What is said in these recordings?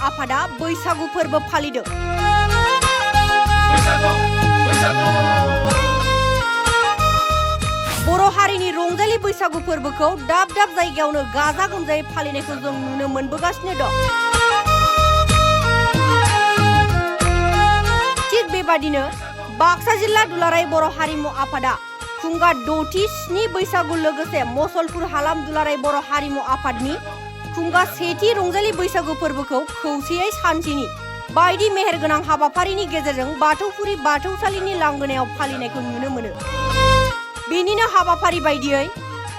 आफादा बैसागु फोरबो फालिदों। बर' हारिनि रंजालि बैसागु फोरबोखौ दाब दाब जायगायावनो गाजा गोमजायै फालिनायखौ जों नुनो मोनबोगासिनो दं। थिग बेबादिनो बाक्सा जिल्ला दुलाराय बर' हारिमु आफादा खुंगा 6 बैसागु लोगोसे मसलपुर हालाम दुलाराय बर' हारिमु आफादनि खुंगा 1 रंजालि बैसागु फोरबोखौ खौसेयै सानसेनि बायदि मेहेरगोनां हाबाफारिनि गेजेरजों बाथौफुरि बाथौसालिनि लांगोनायाव फालिनायखौ नुनो मोनो। बेनिनो हाबाफारि बायदियै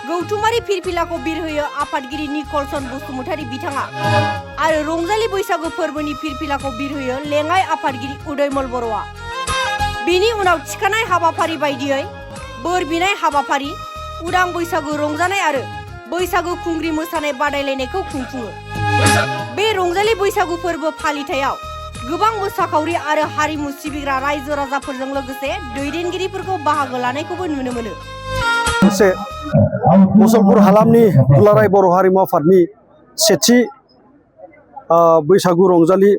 गौथुमारि फिरफिलाखौ बिरहोयो आफादगिरि निकलसन बसुमतारी बिथाङा आरो रंजालि बैसागु फोरबोनि फिरफिलाखौ बिरहोयो लेङाइ आफादगिरि उदयमल बर'आ। बेनि उनाव थिखानाय हाबाफारि बायदियै बोर बिनाय हाबाफारि, उदां बैसागु रंजानाय आरो बैसागु खुंग्रि मोसानाय बादायलायनायखौ खुंफुङो। बे रंजालि बैसागु फोरबो फालिथायाव गोबां मोसाखावरि आरो हारिमु सिबिग्रा रायजो राजाफोरजों लोगोसे दैदेनगिरिफोरखौ बाहागो लानायखौबो नुनो मोनो। मसलपुर हालामनि दुलाराय बर' हारिमु आफादनि 1 बैसागु रंजालि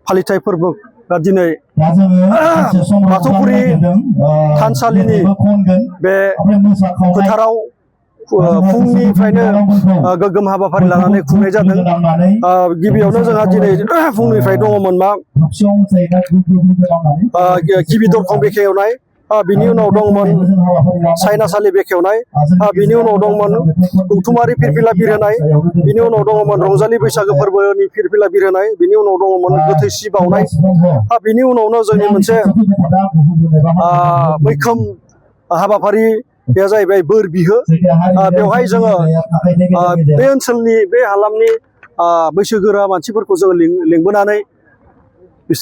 फालिथाय फोरबोआ दिनै बाथौफुरि थानसालिनि बे फोथाराव फुंनिफ्रायनो गोग्गोम हाबाफारि लानानै खुंनाय जादों। गिबियावनो जोंहा दिनै फुंनिफ्राय दङमोन गिबि दरखं बेखेवनाय, बिनि उनाव दंमोन सायनासालि बेखेवनाय, बिनि उनाव दंमोन गौथुमारि फिरफिला बिरहोनाय, बिनि उनाव दङमोन रंजालि बैसागो फोरबोनि फिरफिला बिरहोनाय, बिनि उनाव दङमोन गोथैसि बावनाय, बिनि उनावनो जोंनि मोनसे मैखोम हाबाफारि बे जाहैबाय बोर बिहो। बेवहाय जोङो बे ओनसोलनि बे हालामनि बैसोगोरा मानसिफोरखौ जोङो लिंबोनानै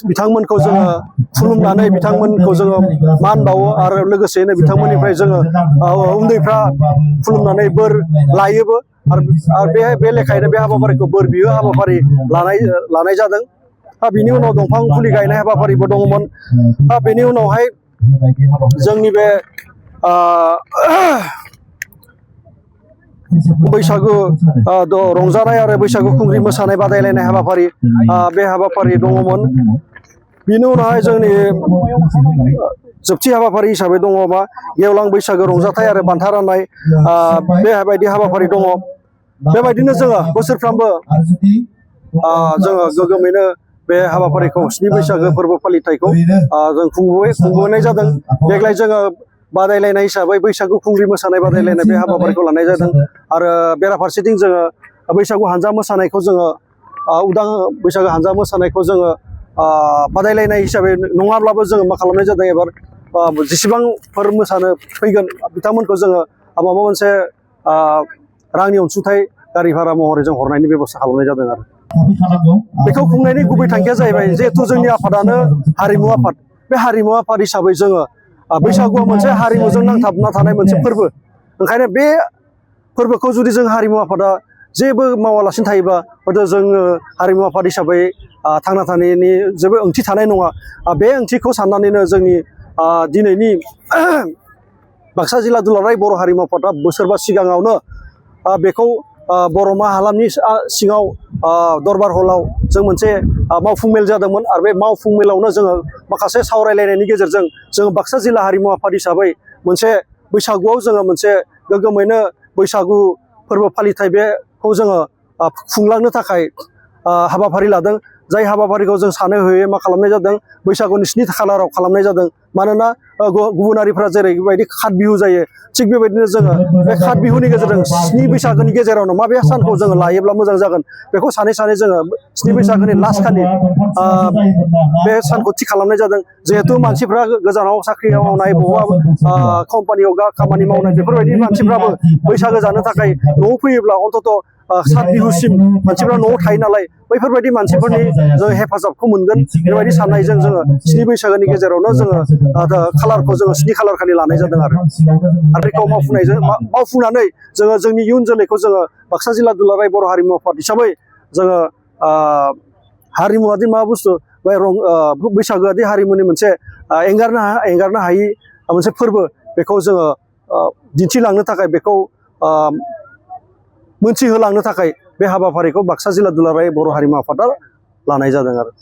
बिथांमोनखौ जोङो खुलुमनानै बिथांमोनखौ जोङो मान बावो आरो लोगोसेनो बिथांमोननिफ्राय जोङो उन्दैफ्रा खुलुमनानै बोर लायोबो आरो बे लेखायैनो बे हाबाफारिखौ बोर बिहो हाबाफारि लानाय जादों। बिनि उनाव दंफां फुलि गायनाय हाबाफारिबो दङमोन। बेनि उनावहाय जोंनि बे बैसागु रंजानाय आरो बैसागु खुंग्रि मोसानाय बादायलायनाय हाबाफारि बे हाबाफारि दङमोन। बिनि उनावहाय जोंनि जोबथि हाबाफारि हिसाबै दङ गेवलां बैसागु रंजाथाय आरो बान्था राननाय, बेबायदि हाबाफारि दङ। बेबायदिनो जोङो बोसोरफ्रामबो जोङो गोग्गोमैनो बे हाबाफारिखौ 7 बैसागो फोरबो फालिथायखौ जों खुंबोनाय जादों। देग्लाय जोङो बादायलायनाय हिसाबै बैसागु खुंग्रि मोसानाय बादायलायनाय बे हाबाफारिखौ लानाय जादों आरो बेराफारसेथिं जोङो बैसागु हानजा मोसानायखौ जोङो उदां बैसागु हानजा मोसानायखौ जोङो बादायलायनाय हिसाबै नङाब्लाबो जोङो मा खालामनाय जादों एबार जेसेबांफोर मोसानो फैगोन बिथांमोनखौ जोङो माबा मोनसे रांनि अनसुंथाइ गारि भारा महरै जों हरनायनि बेबस्था खालामनाय जादों आरो बेखौ खुंनायनि गुबै थांखिया जाहैबाय जिहेथु जोंनि आफादानो हारिमु आफाद, बे हारिमु आफाद हिसाबै जोङो बैसागुआ मोनसे हारिमुजों नांथाबना थानाय मोनसे फोरबो। ओंखायनो बे फोरबोखौ जुदि जों हारिमु आफादा जेबो मावालासिनो थायोबा हयथ' जोङो हारिमु आफाद हिसाबै थांना थानायनि जेबो ओंथि थानाय नङा। बे ओंथिखौ साननानैनो जोंनि दिनैनि बाक्सा जिल्ला दुलाराय बर' हारिमु आफादा बोसोरबा सिगाङावनो बेखौ बर'मा हालामनि सिङाव दरबार हलाव जों मोनसे मावफुं मेल जादोंमोन आरो बे मावफुं मेलावनो जोङो माखासे सावरायलायनायनि गेजेरजों जोङो बाक्सा जिल्ला हारिमु आफाद हिसाबै मोनसे बैसागुआव जोङो मोनसे गोग्गोमैनो बैसागु फोरबो फालिथाय बेखौ जोङो खुंलांनो थाखाय हाबाफारि लादों। जाय हाबाफारिखौ जों सानै हयै मा खालामनाय जादों बैसागुनि 7 खालाराव खालामनाय जादों। मानोना गुबुनारिफ्रा जेरैबायदि खात बिहु जायो थिग बेबायदिनो जोङो बे खात बिहुनि गेजेरजों 7 बैसागोनि गेजेरावनो माबे सानखौ जोङो लायोब्ला मोजां जागोन बेखौ सानै जोङो 7 बैसागोनि लास्ट खालि बे सानखौ थि खालामनाय जादों। जिहेथु मानसिफ्रा गोजानाव साख्रि मावनाय बबेबा कम्पानियाव खामानि मावनाय बेफोरबायदि मानसिफ्राबो बैसागो जानो थाखाय न'आव फैयोब्ला अन्तत 7 बिहुसिम मानसिफ्रा न'आव थायो नालाय बैफोरबायदि मानसिफोरनि जों हेफाजाबखौ मोनगोन बेबायदि साननायजों जोङो 7 बैसागोनि गेजेरावनो जोङो खालारखौ जोङो 7 खालार खालि लानाय जादों आरो बेखौ मावफुंनानै जोङो जोंनि इयुन जोलैखौ जोङो बाक्सा जिल्ला दुलाराय बर' हारिमु आफाद हिसाबै जोङो हारिमुआदि मा बुस्थु बैसागोआदि हारिमुनि मोनसे एंगारनो हायि मोनसे फोरबो बेखौ जोङो दिन्थिलांनो थाखाय बेखौ मोनथिहोलांनो थाखाय बे हाबाफारिखौ बाक्सा जिल्ला दुलाराय बर' हारिमु आफादा लानाय जादों आरो